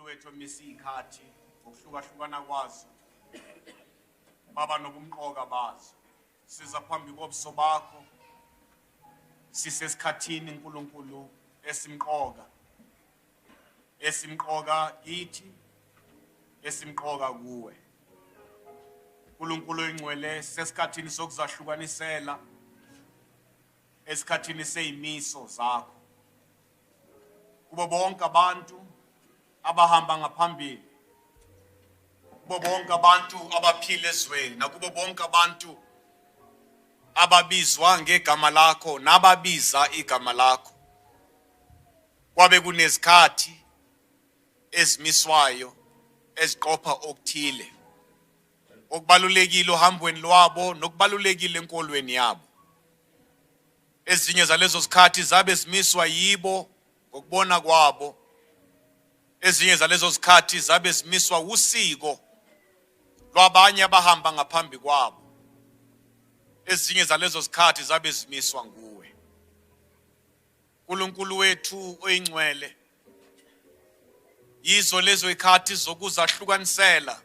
wethu omise iy'khathi ngokuhlukahlukana kwazo, baba nobumqoka bazo. Siza phambi kobuso bakho sisesikhathini uNkulunkulu esimqoka, esimqoka kithi, esimqoka kuwe. uNkulunkulu oyingcwele, sisesikhathini sokuzahlukanisela esikhathini seyimiso zakho. Kubo bonke abantu abahamba ngaphambili, kubo bonke abantu abaphila ezweni, nakubo bonke abantu ababizwa ngegama lakho nababiza igama lakho, kwabe kunezikhathi ezimiswayo eziqopha okuthile okubalulekile ohambweni lwabo nokubalulekile enkolweni yabo. Ezinye zalezo zikhathi zabe zimiswa yibo ngokubona kwabo, ezinye zalezo zikhathi zabe zimiswa usiko lwabanye abahamba ngaphambi kwabo, ezinye zalezo zikhathi zabe zimiswa nguwe. uNkulunkulu wethu oyingcwele, yizo lezo ikhathi zokuzahlukanisela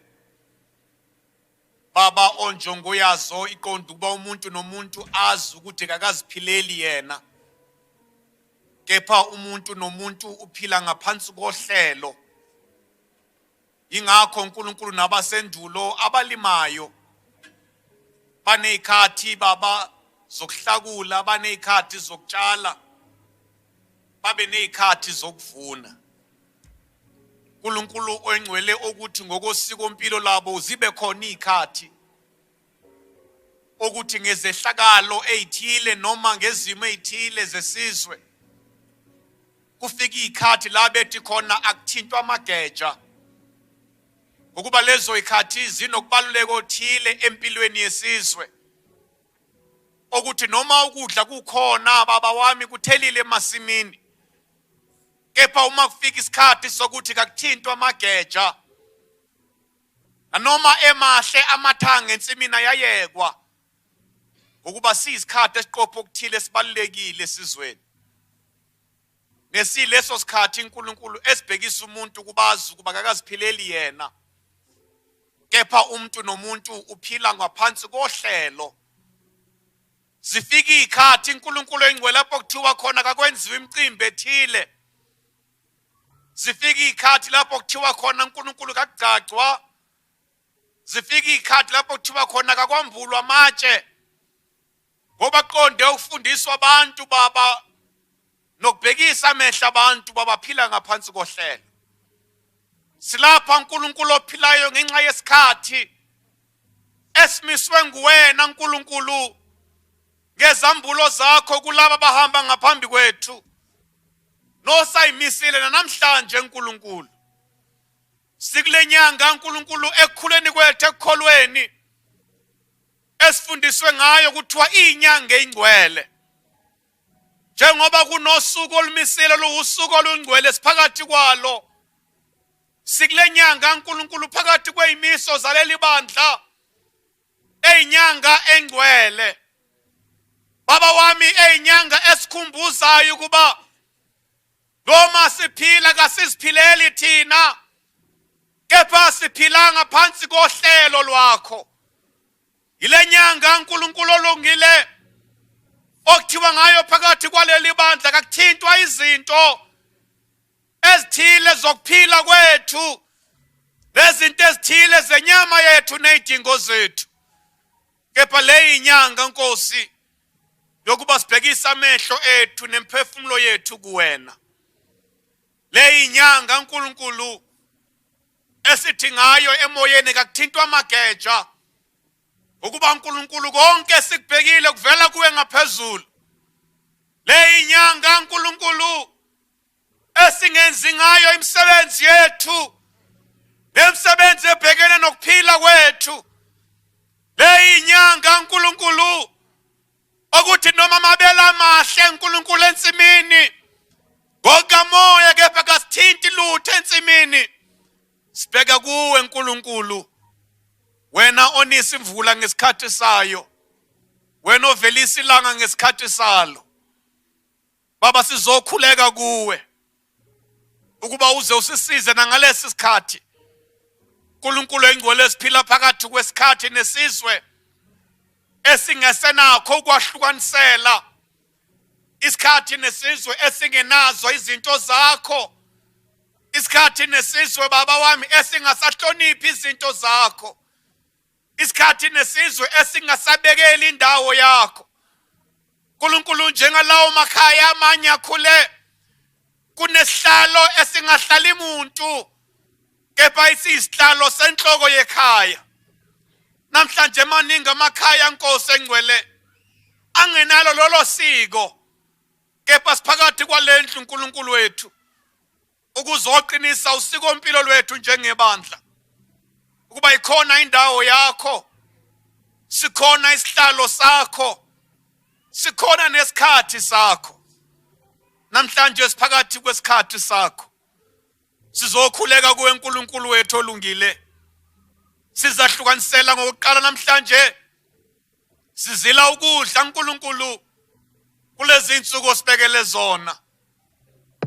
Baba onjongo yazo iqonda ukuba umuntu nomuntu azi ukuthi kakaziphileli yena, kepha umuntu nomuntu uphila ngaphansi kohlelo. Yingakho uNkulunkulu nabasendulo abalimayo baney'khathi baba zokuhlakula, baney'khathi zokutshala, babe ney'khathi zokuvuna. uNkulunkulu oyingcwele okuthi ngokosikompilo labo zibe khona iy'khathi okuthi ngezehlakalo ey'thile noma ngezimo ey'thile zesizwe kufika iy'khathi la bethi khona akuthintwa amageja, ngokuba lezo y'khathi zinokubaluleka othile empilweni yesizwe, okuthi noma ukudla kukhona baba wami kuthelile emasimini, kepha uma kufika isikhathi sokuthi kakuthintwa amageja nanoma emahle amathanga ensimini ayayekwa, ngokuba siyisikhathi esiqopha okuthile esibalulekile esizweni. Nesileso sikhathi uNkulunkulu esibhekisa umuntu kubazi ukuba kakaziphileli yena, kepha umuntu nomuntu uphila ngaphansi kohlelo. Zifika iy'khathi uNkulunkulu oyingcwele lapho kuthiwa khona kakwenziwa imicimbi ethile. Zifika iy'khathi lapho kuthiwa khona uNkulunkulu kakugcagcwa. Zifika iy'khathi lapho kuthiwa khona kakwambulwa amatshe, ngoba qonde ukufundiswa abantu baba nokubhekisa amehlo abantu babaphila ngaphansi kohlelo. Silapha uNkulunkulu ophilayo ngenxa yesikhathi esimiswe nguwena Nkulunkulu ngezambulo zakho kulaba abahamba ngaphambi kwethu nosayimisile namhlanje Nkulunkulu. Sikule nyanga Nkulunkulu ekukhuleni kwethu ekukholweni esifundiswe ngayo kuthiwa inyanga engcwele, njengoba kunosuku olumisile luwusuku olungcwele siphakathi kwalo. Sikule nyanga uNkulunkulu phakathi kweyimiso zaleli bandla eyinyanga engcwele baba wami, eyinyanga esikhumbuzayo ukuba noma siphila kasiziphileli thina, kepha siphila ngaphansi kohlelo lwakho. Yile nyanga uNkulunkulu olungile okuthiwa ngayo phakathi kwaleli bandla kakuthintwa izinto ezithile zokuphila kwethu nezinto ezithile zenyama yethu nezidingo zethu, kepha le inyanga Nkosi yokuba sibhekise amehlo ethu nemphefumulo yethu kuwena. Le inyanga uNkulunkulu esithi ngayo emoyeni kakuthintwa amageja, ukuba uNkulunkulu konke sikubhekile kuvela kuwe ngaphezulu. Le inyanga uNkulunkulu esingenzi ngayo imisebenzi yethu nemisebenzi ebhekene nokuphila kwethu. Le inyanga uNkulunkulu okuthi noma amabele amahle uNkulunkulu ensimini ngokamoya, kepha kasithinti lutho ensimini, sibheka kuwe uNkulunkulu, wena onisa imvula ngesikhathi sayo, wena ovelisa ilanga ngesikhathi salo. Baba, sizokhuleka kuwe Ukuba uze usisize nangalesi sikhathi. uNkulunkulu engcwele, siphila phakathi kwesikhathi nesizwe esingesenakho ukwahlukanisela isikhathi, nesizwe esingenazo izinto zakho, isikhathi nesizwe, baba wami, esingasahloniphi izinto zakho, isikhathi nesizwe esingasabekeli indawo yakho, uNkulunkulu. Njengalawo makhaya amanye akhule kunesihlalo esingahlali muntu, kepha isiyisihlalo senhloko yekhaya. Namhlanje maningi amakhaya, Nkosi engcwele, angenalo lolo siko, kepha siphakathi kwalendlu, uNkulunkulu wethu, ukuzoqinisa usikompilo lwethu njengebandla, ukuba ikhona indawo yakho, sikhona isihlalo sakho, sikhona nesikhathi sakho. Namhlanje siphakathi kwesikhathi sakho, sizokhuleka kuwe, uNkulunkulu wethu olungile. Sizahlukanisela ngokuqala namhlanje, sizila ukudla, uNkulunkulu, kulezi insuku osibekele zona.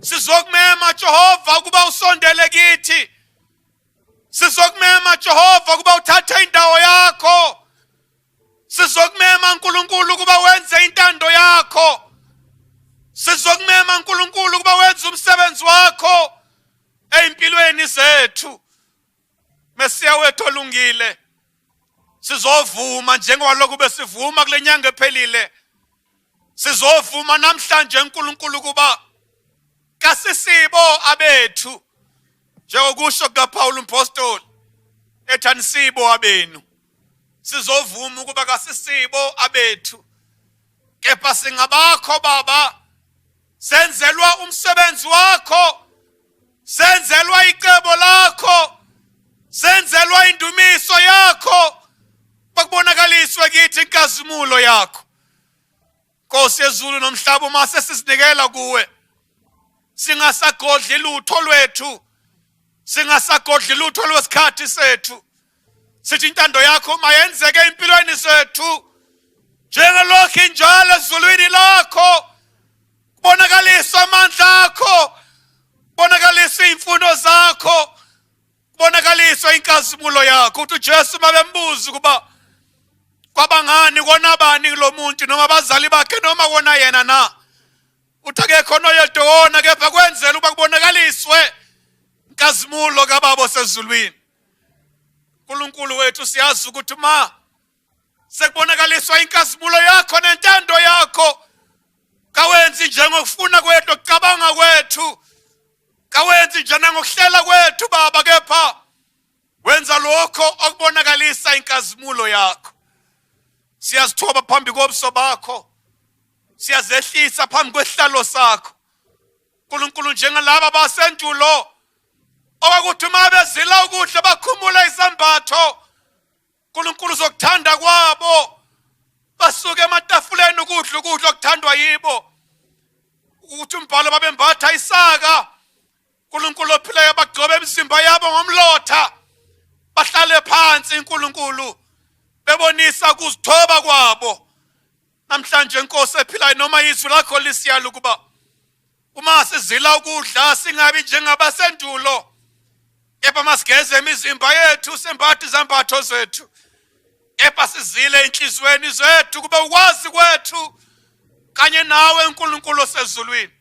Sizokumema, Jehova, ukuba usondele kithi. Sizokumema, Jehova, ukuba uthathe indawo yakho. Sizokumema, uNkulunkulu, ukuba wenze intando yakho. Sizokumema, uNkulunkulu, ukuba wenze umsebenzi wakho ezimpilweni zethu. Mesiya wethu olungile, sizovuma njengoba besivuma kule nyanga ephelile, sizovuma namhlanje, uNkulunkulu, kuba kasisibo abethu, njengokusho kukaPaul umpostoli ethi anisibo abenu. Sizovuma ukuba kasisibo abethu, kepha singabakho, Baba. Senzelwa umsebenzi wakho, senzelwa icebo lakho, senzelwa indumiso yakho, bakubonakaliswe kithi inkazimulo yakho, Nkosi yezulu nomhlaba. Uma sesizinikela kuwe, singasagodli lutho lwethu, singasagodli lutho lwesikhathi sethu, sithi intando yakho mayenzeke empilweni zethu njengalokhu injalo ezulwini lakho. Kubonakalisa amandla akho, kubonakalisa iy'mfuno zakho, kubonakaliswa inkazimulo yakho. Uthi uJesu mabembuza ukuba kwabangani, konabani lo muntu, noma abazali bakhe, noma kona yena na, uthi akekho noyedwa wona, kepha kwenzela ukuba kubonakaliswe inkazimulo kaBaba osezulwini. uNkulunkulu wethu, siyazi ukuthi ma sekubonakaliswa inkazimulo yakho nentando yakho, kawenzi njengokufuna kwethu, ukucabanga kwethu, kawenzi njengokuhlela kwethu, Baba, kepha wenza lokho okubonakalisa inkazimulo yakho. Siyazithoba phambi kobuso bakho, siyazehlisa phambi kwesihlalo sakho, uNkulunkulu, njengalaba basendulo okwakuthi uma bezila ukudla bakhumula izambatho, uNkulunkulu, zokuthanda kwabo, basuke ematafuleni ukudla ukudla okuthandwa yibo. Ukuthi umbhalo, babembatha isaka, uNkulunkulu ophilayo, bagcobe imizimba yabo ngomlotha, bahlale phansi, uNkulunkulu, bebonisa ukuzithoba kwabo. Namhlanje, Nkosi ephilayo, noma izwi lakho lisiyala ukuba uma sizila ukudla singabi njengabasendulo, kepha masigeze imizimba yethu, sembathe izambatho zethu, kepha sizile enhliziyweni zethu, kube ukwazi kwethu kanye nawe, uNkulunkulu osezulwini.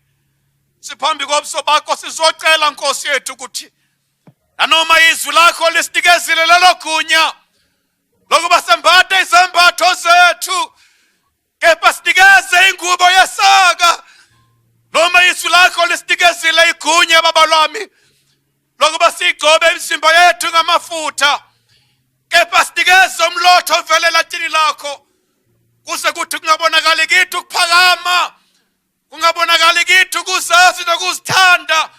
Siphambi kobuso bakho, sizocela, Nkosi yethu, ukuthi nanoma izwi lakho lisinikezile lelo gunya lokuba sembathe izembatho zethu, kepha sinikeze ingubo yesaka. Noma izwi lakho lisinikezile igunya, Baba lwami, lokuba sigcobe imizimba yethu ngamafutha, kepha sinikeze umlotha ovela elatini lakho, kuze kuthi kungabonakali kithi ukuphakama, kungabonakali kithi ukuzazi nokuzithanda,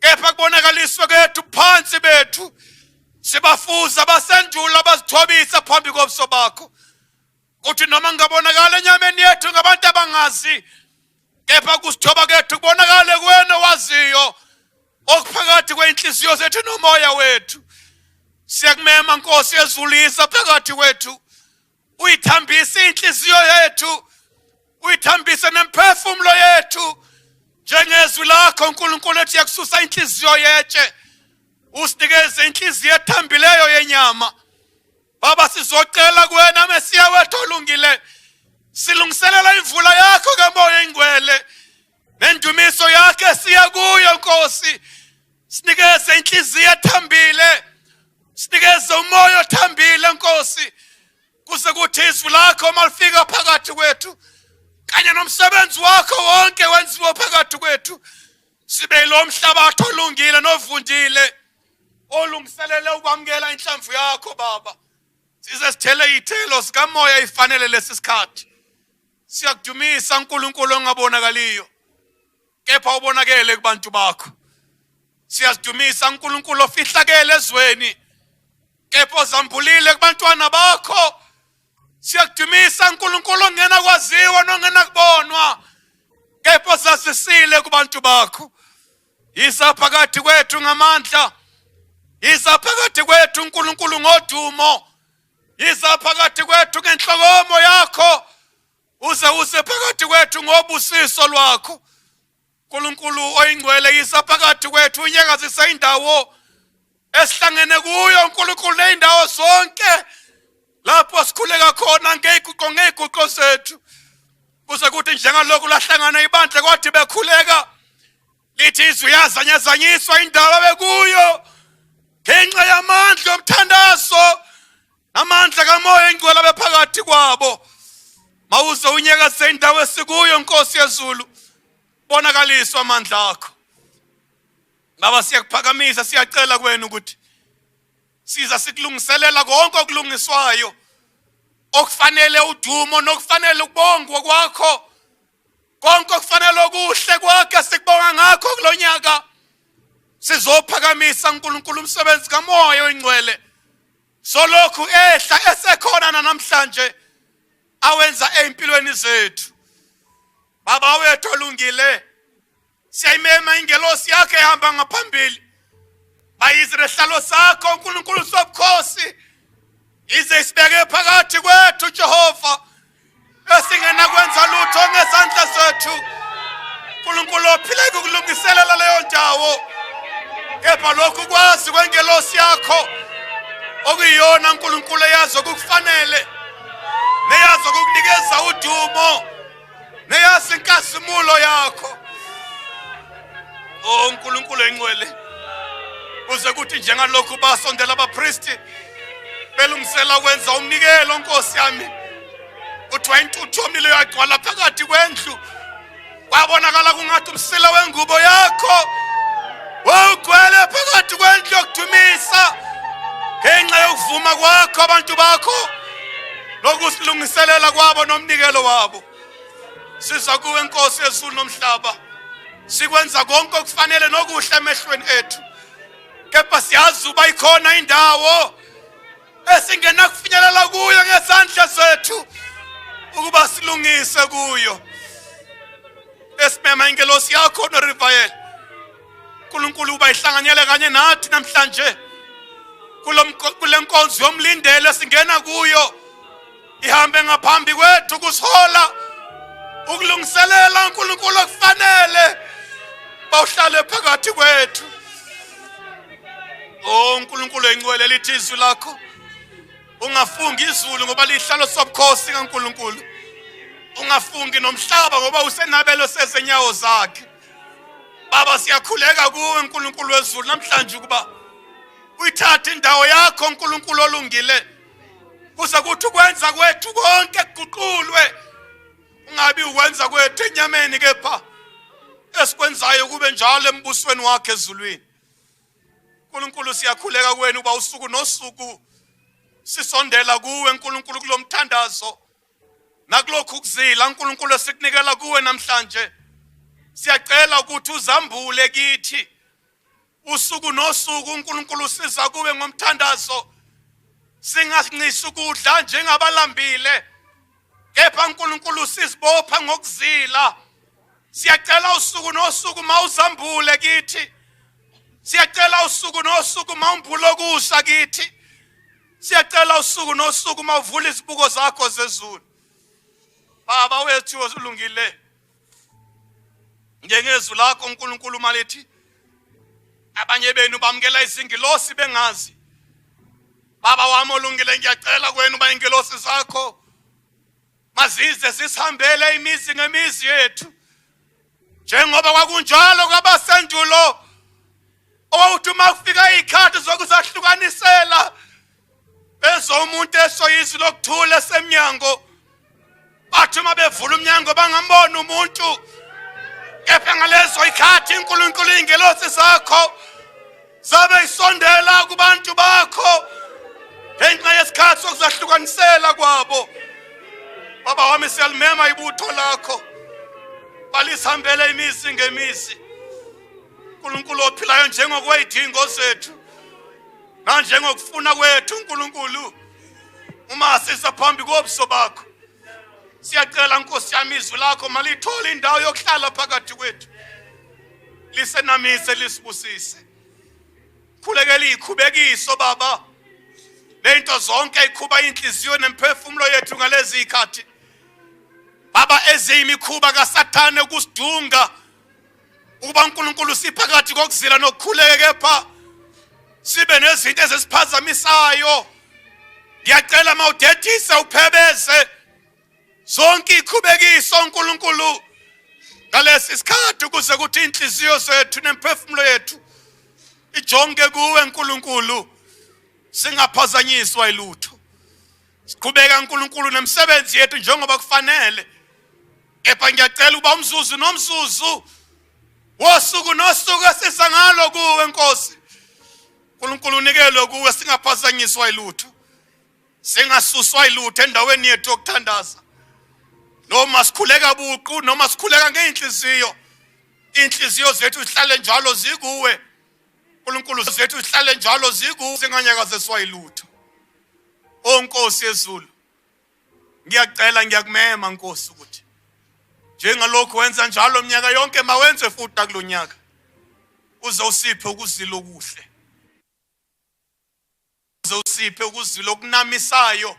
kepha kubonakaliswe kethu phansi bethu, sibafuza basendula bazithobisa phambi kobuso bakho. Kuthi noma ngabonakala enyameni yethu ngabantu abangazi, kepha kusithoba kethu kubonakale kuwena owaziyo okuphakathi kwey'nhliziyo zethu nomoya wethu. Siyakumema, Nkosi yezulisa phakathi kwethu, uyithambise inhliziyo yethu, uyithambise nemphefumulo yethu. Njengezwi lakho uNkulunkulu ethi yakususa inhliziyo yetshe usinikeze inhliziyo ethambileyo yenyama. Baba, sizocela kuwena Mesiya wethu olungile, silungiselela imvula yakho kaMoya Ingcwele nendumiso yakhe siya kuyo Nkosi. Sinikeze inhliziyo ethambile, sinikeze umoya othambile Nkosi, kuze kuthi izwi lakho malifika phakathi kwethu kanye nomsebenzi wakho wonke wenziwe phakathi kwethu, sibe lo mhlabathi olungile novundile olungiselele ukwamukela inhlamvu yakho Baba, size sithele iy'thelo zikamoya ifanele lesi sikhathi. Siyakudumisa uNkulunkulu ongabonakaliyo, kepha ubonakele kubantu bakho. Siyazidumisa uNkulunkulu ofihlakele ezweni, kepha ozambulile kubantwana bakho. Siyakudumisa uNkulunkulu ongenakwaziwa nongenakubonwa, kepha ozazisile kubantu bakho. Yiza phakathi kwethu ngamandla, yiza phakathi kwethu uNkulunkulu ngodumo, yiza phakathi kwethu ngenhlokomo yakho, uze use phakathi kwethu ngobusiso lwakho. uNkulunkulu oyingcwele, yiza phakathi kwethu unyakazise indawo esihlangene kuyo uNkulunkulu ney'ndawo zonke lapho sikhuleka khona ngey'guqo ngey'guqo zethu, kuze kuthi njengalokhu lahlangana ibandla kwathi bekhuleka lithi izwi yazanyazanyiswa indawo abekuyo ngenxa yamandla omthandazo namandla kamoya engcwele abephakathi kwabo. Mawuze unyakaze indawo esikuyo Nkosi yezulu, bonakaliswa amandla akho. Baba, siyakuphakamisa, siyacela kuwena ukuthi siza sikulungiselela konke okulungiswayo okufanele udumo nokufanele ukubongwa kwakho, konke okufanele okuhle kwakhe sikubonga ngakho kulonyaka. Sizophakamisa uNkulunkulu umsebenzi kaMoya oyiNgcwele solokhu ehla esekhona namhlanje awenza ezimpilweni zethu. Baba wethu olungile, siyayimema ingelosi yakhe ehamba ngaphambili, bayize nesihlalo sakho uNkulunkulu sobukhosi, ize isibeke phakathi kwethu Jehova, esingenakwenza lutho ngezandla zethu. uNkulunkulu ophileke ukulungiselela leyo ndawo, kepha lokhu kwazi kwengelosi yakho okuyiyona uNkulunkulu eyazi okukufanele neyazi okukunikeza udumo neyazi inkazimulo yakho. O uNkulunkulu engcwele, kuze kuthi njengalokhu basondela abapristi belungisela ukwenza umnikelo, Nkosi yami, kuthiwa intuthu yomlilo yagcwala phakathi kwendlu, kwabonakala kungathi umsila wengubo yakho wawugcwele phakathi kwendlu yokudumisa ngenxa yokuvuma kwakho abantu bakho nokusilungiselela kwabo nomnikelo wabo. Siza kuwe Nkosi yezulu nomhlaba, sikwenza konke okufanele nokuhle emehlweni ethu, kepha siyazi uba ikhona indawo esingenakufinyelela kuyo ngezandla zethu ukuba silungise kuyo. Esimema ingelosi yakho noRivayel uNkulunkulu uba ihlanganyele kanye nathi namhlanje kule nkonzo yomlindelo esingena kuyo, ihambe ngaphambi kwethu kusihola ukulungiselela uNkulunkulu okufanele bawuhlale phakathi kwethu. Oh uNkulunkulu engcwele, lithi izwi lakho, ungafungi izulu ngoba lihlalo sobukhosi kaNkulunkulu, ungafungi nomhlaba ngoba usenabelo sezenyawo zakhe. Baba, siyakhuleka kuwe uNkulunkulu wezulu namhlanje ukuba uyithathe indawo yakho uNkulunkulu olungile, kuze kuthi ukwenza kwethu konke kuguqulwe, ungabi ukwenza kwethu enyameni, kepha esikwenzayo kube njalo embusweni wakhe ezulwini. uNkulunkulu, siyakhuleka kuwena uba usuku nosuku sisondela kuwe uNkulunkulu kulomthandazo nakulokhu kuzila uNkulunkulu esikunikela kuwe namhlanje. Siyacela ukuthi uzambule kithi usuku nosuku uNkulunkulu, usiza kuwe ngomthandazo, singancisi ukudla njengabalambile, kepha uNkulunkulu sizibopha ngokuzila. Siyacela usuku nosuku mawuzambule kithi, siyacela usuku nosuku mawumbule okusha kithi, siyacela usuku nosuku mawuvula izibuko zakho zezulu. Baba wethu olungile, Njengezwi lakho uNkulunkulu malithi abanye benu bamukela izingilosi bengazi. Baba wami olungile, ngiyacela kuwena uba ingilosi zakho mazize zisihambele imizi ngemizi yethu, njengoba kwakunjalo kwabasendulo, owawuthi uma kufika iy'khathi zokuzahlukanisela bezwa umuntu esho izwi lokuthula esemnyango, bathi uma bevula umnyango bangambona umuntu. Kepha ngalezo ikhathi uNkulunkulu iy'ngelosi zakho zabe isondela kubantu bakho ngenxa yesikhathi sokuzahlukanisela kwabo. Baba wami, siyalimema ibutho lakho, balisihambele imizi ngemizi. uNkulunkulu ophilayo, njengokwey'dingo zethu nanjengokufuna kwethu, uNkulunkulu, uma sisa phambi kobuso bakho, siyacela Nkosi yami, izwi lakho malithole indawo yokuhlala phakathi kwethu, lisenamise, lisibusise. Khulekela iy'khubekiso Baba, lento zonke ikhuba inhliziyo nemphefumulo yethu ngalezi zikhathi Baba, eziyimikhuba kaSathane ukusidunga ukuba uNkulunkulu siphakathi kokuzila nokukhuleka, kepha sibe nezinto ezisiphazamisayo. Ngiyacela mawudedise, uphebeze zonke ikhubekiso uNkulunkulu ngalesi sikhathi, ukuze kuthi inhliziyo zethu nemphefumulo yethu ijonge kuwe uNkulunkulu, singaphazanyiswa ilutho. Siqhubeka uNkulunkulu nemisebenzi yethu njengoba kufanele, kepha ngiyacela ukuba umzuzu nomzuzu wosuku nosuku esisa ngalo kuwe Nkosi uNkulunkulu unikelwe kuwe, singaphazanyiswa ilutho, singasuswa ilutho endaweni yethu yokuthandaza, noma sikhuleka buqu noma sikhuleka ngey'nhliziyo. Iy'nhliziyo zethu zihlale njalo zikuwe uNkulunkulu, zethu zihlale njalo zikuwe, singanyakaziswa ilutho. O Nkosi yezulu, ngiyacela, ngiyakumema Nkosi ukuthi njengalokhu wenza njalo minyaka yonke, mawenze futhi nakulonyaka, uze usiphe ukuzila okuhle, uze usiphe ukuzila okunamisayo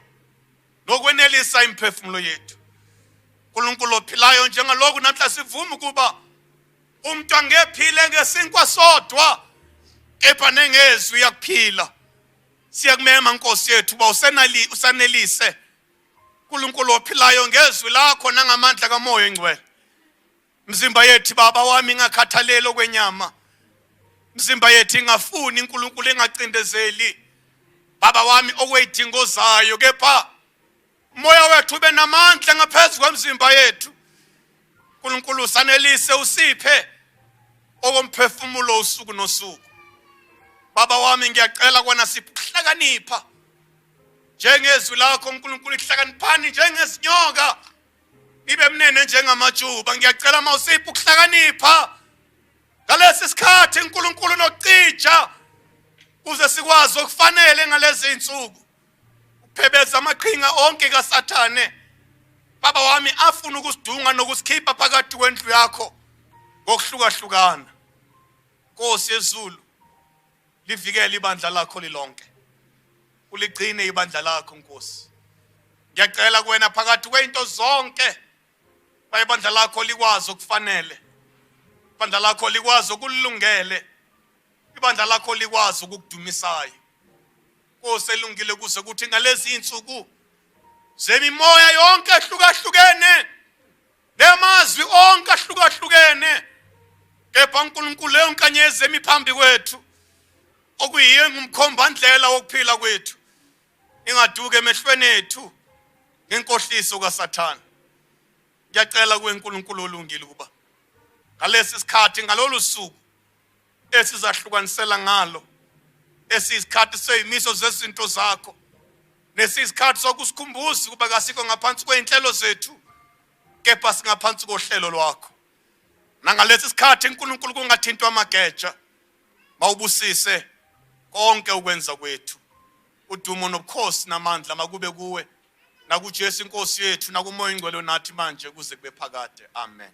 nokwenelisa imiphefumulo yethu. uNkulunkulu ophilayo, njengalokhu namhla sivuma ukuba umuntu angephile ngesinkwa sodwa, kepha nengezwi uyakuphila, siyakumema Nkosi yethu uba usanelise uNkulunkulu ophilayo ngezwi lakho nangamandla kaMoya oNgcwele. Mzimba yethu Baba wami ingakhathaleli okwenyama, mzimba yethu ingafuni uNkulunkulu, ingacindezeli Baba wami okweyidingo zayo, kepha umoya wethu ube namandla ngaphezu kwemizimba yethu. uNkulunkulu usanelise, usiphe okomphefumulo usuku nosuku. Baba wami, ngiyacela kwana siphe ukuhlakanipha njengezwi lakho uNkulunkulu, ihlakaniphani njengezinyoka, nibe mnene njengamajuba. Ngiyacela mawusiphe ukuhlakanipha ngalesi sikhathi uNkulunkulu nokucija, kuze sikwazi okufanele ngalezi insuku, uphebeza amaqhinga onke kaSathane Baba wami afuna ukusidunga nokusikhipha phakathi kwendlu yakho ngokuhlukahlukana. Nkosi yezulu, livikele ibandla lakho lilonke, uligcine ibandla lakho Nkosi. Ngiyacela kuwena phakathi kweinto zonke, ibandla lakho likwazi okufanele, ibandla lakho likwazi okulungele, ibandla lakho likwazi ukukudumisayo Nkosi elungile, kuze kuthi ngalezi insuku zemimoya yonke ehlukahlukene nemazwi onke ahlukahlukene, kepha uNkulunkulu leyo nkanyezi emi phambi kwethu okuyiyo ngumkhombandlela wokuphila kwethu ingaduki emehlweni ethu ngenkohliso kaSathane. Ngiyacela kuwe uNkulunkulu olungile ukuba ngalesi sikhathi, ngalolu suku esizahlukanisela ngalo, esiyisikhathi seyimiso zezinto zakho, nesiyisikhathi sokusikhumbuza ukuba kasikho ngaphansi kwey'nhlelo zethu, kepha singaphansi kohlelo lwakho. Nangalesi sikhathi uNkulunkulu kungathintwa amageja, mawubusise konke ukwenza kwethu. Udumo nobukhosi namandla makube kuwe nakuJesu inkosi yethu nakuMoya oNgcwele nathi manje kuze kube phakade. Amen.